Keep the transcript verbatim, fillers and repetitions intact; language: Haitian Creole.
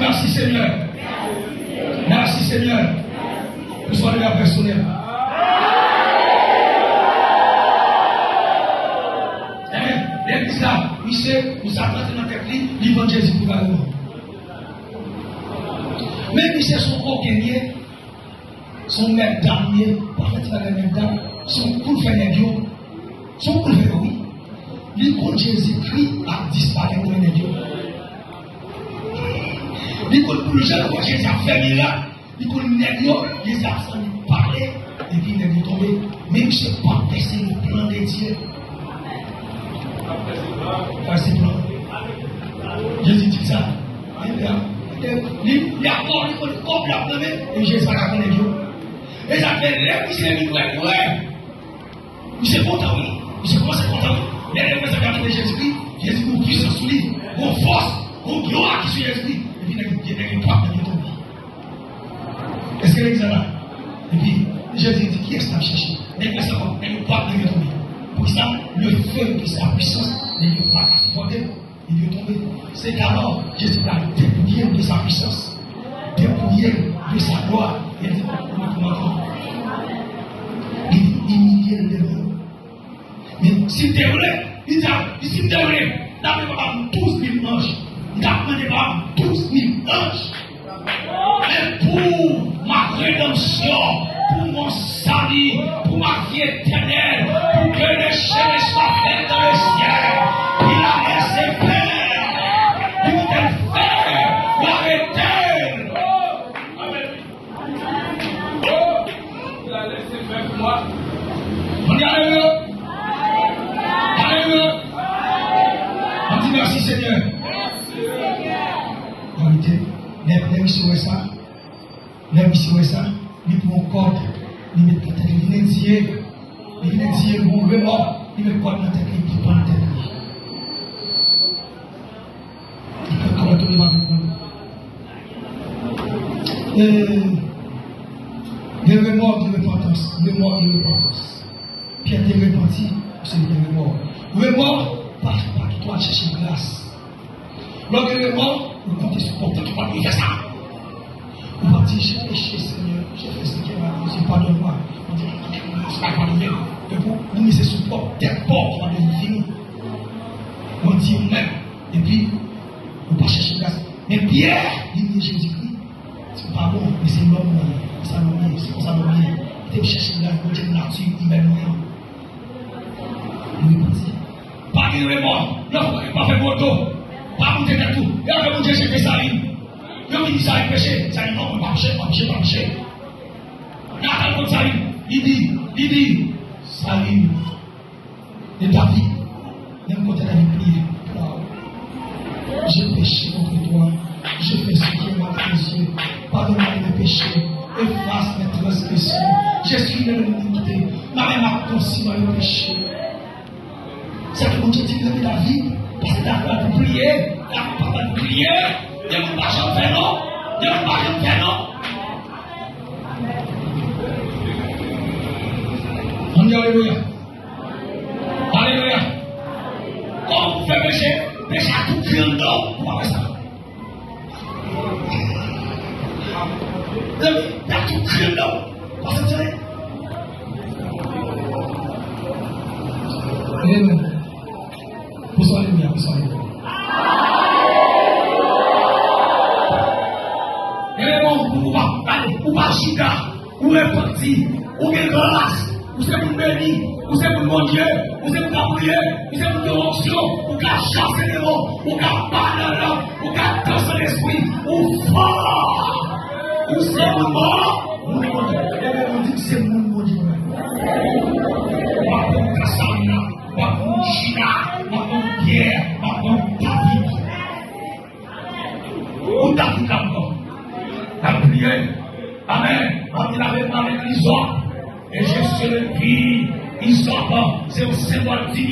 Mèsi, Senyè. Mèsi, Senyè. Pou sa, nou ap pèsonèl. Ebyen, legliz la, misye, misye ap rantre nan tèt li, li vann Jezikri karèman. Men misye se yon kokenn ye. Se yon mèt dam li ye, pa fè ti bagay mèt dam, se yon kou l fè nèg yo. Se yon kou l fè yo, wi. Li konn Jezikri ap disparèt nan men nèg yo. Li konn pou l jan l wè Jezi ap fè mirak, li konn nèg yo, Jezi ap santi pale, epi nèg yo tonbe. Men misye pa pèse le plan de Dieu. Sa se plan. Jezi di sa. Li, li, li akò, li konn kòb l ap nan men, e Jezi pa ka konnen yo. E sa fè lè misye vin wè, wè. Misye kontan, wi. Misye kòmanse kontan, wi. Lè, lè, lè sa k ap tande Jezikri, Jezi gon pwisans sou li, gon fòs, gon glwa ki sou Jezikri. Epi nèg, nèg yo pwap, nèg yo tonbe. Èske legliz la la? Epi, Jezi di, kiyès n ap chèche? Nèg yo sa, nèg yo pwap, nèg yo tonbe. Poukisa? Le feu de sa puissance, nèg yo pa ka sipòte l. Li dwe tonbe. Se alò Jezi pral depouye l de sa pwisans, depouye l de sa glwa. E li di, "Ou koumanse." Li di, "Imilye l devan nou." Men si l te vle, li di, "Si m te vle, m t ap mande papa m douz mil anj. M t ap mande papa m douz mil anj." Men pou ma redanmsyon, pou mon sali, pou ma vi etènèl, pou ke le chemin soit fait dans le ciel, il a laissé faire, il te fait, ou arete. Ann di alelouya. Alelouya. Ann di mèsi, Senyè. Ann di, lè, lè misye wè sa, lè misye wè sa, li pran yon kòd, li met nan tèt li, li vin diye, li vin diye l gon remò, li met kòd nan tèt li, li pann tèt li. Li pran kòd, li pa vin pran. E, gen remò, gen repantans, remò, gen repantans. Pyè te repanti, se li te remò. Remò, pa, pa kite w al chèche gras. Lè w gen remò, ou konte sou pòp, tankou w pa dwe fè sa. Ou pa di, "J'ai péché, Seigneur, j'ai fait ce qui est mal, Dieu, pardonne-moi." Ou di, "Mwen pa padone." Depi w mize sou pwòp tèt pa w, ou pa bezwen fini. Ou di ou menm, epi ou pa chèche gras. Men Pyè, li di Jezikri, se pa bon, men se lòm mwen ye, se sa lòm ye, se konsa lòm ye. Li te chèche gras, Bondye nati imèn mwen an. Li repanti. Pa gen remò, nan fwa pa fè gwo do. Pa moute tèt ou. E apre Bondye jete Salin. Yo vin di Salin peche. Salin non, mwen pa peche, pa peche, pa peche. Natan konn Salin. Li di, li di, Salin, e David, menm kote David priye. J'ai péché contre toi, j'ai fait ce qui est mal à tes yeux. Pardonne-moi de mes péchés, efface mes transgressions. Je suis né de l'iniquité, ma mère m'a conçu dans le péché. Sèke Bondye di rele David, paske David ap priye, David pa konn priye, gen moun pa janm fè non, gen moun pa janm fè non. Ann di alelouya. Alelouya. Kòman pou fè peche, peche a tou kri anndan w, ou pa wè sa. Lè w ap tou kriye anndan w, pa santi anyen. Amen. Pou sa, alelouya, pou sa, alelouya. Amen, bon, ou pa, ou pa Jida, ou repanti, ou gen gras. Ou se moun beni, ou se moun Bondye, ou se moun k ap priye, ou se moun gen onksyon, ou ka chase demon, ou ka pale an lang, ou ka danse an lespri, ou fò. Ou se moun bon, moun Bondye. Ebyen, ou di m se moun Bondye mwen. M ap pran Kasalina, m ap pran Jina, m ap pran Pyè, m ap pran David. Ou ta fouka ankò. N ap priye. Amèn. N ap di lave m avèk izòp. E je serai pi izòp. Se yon senbòl di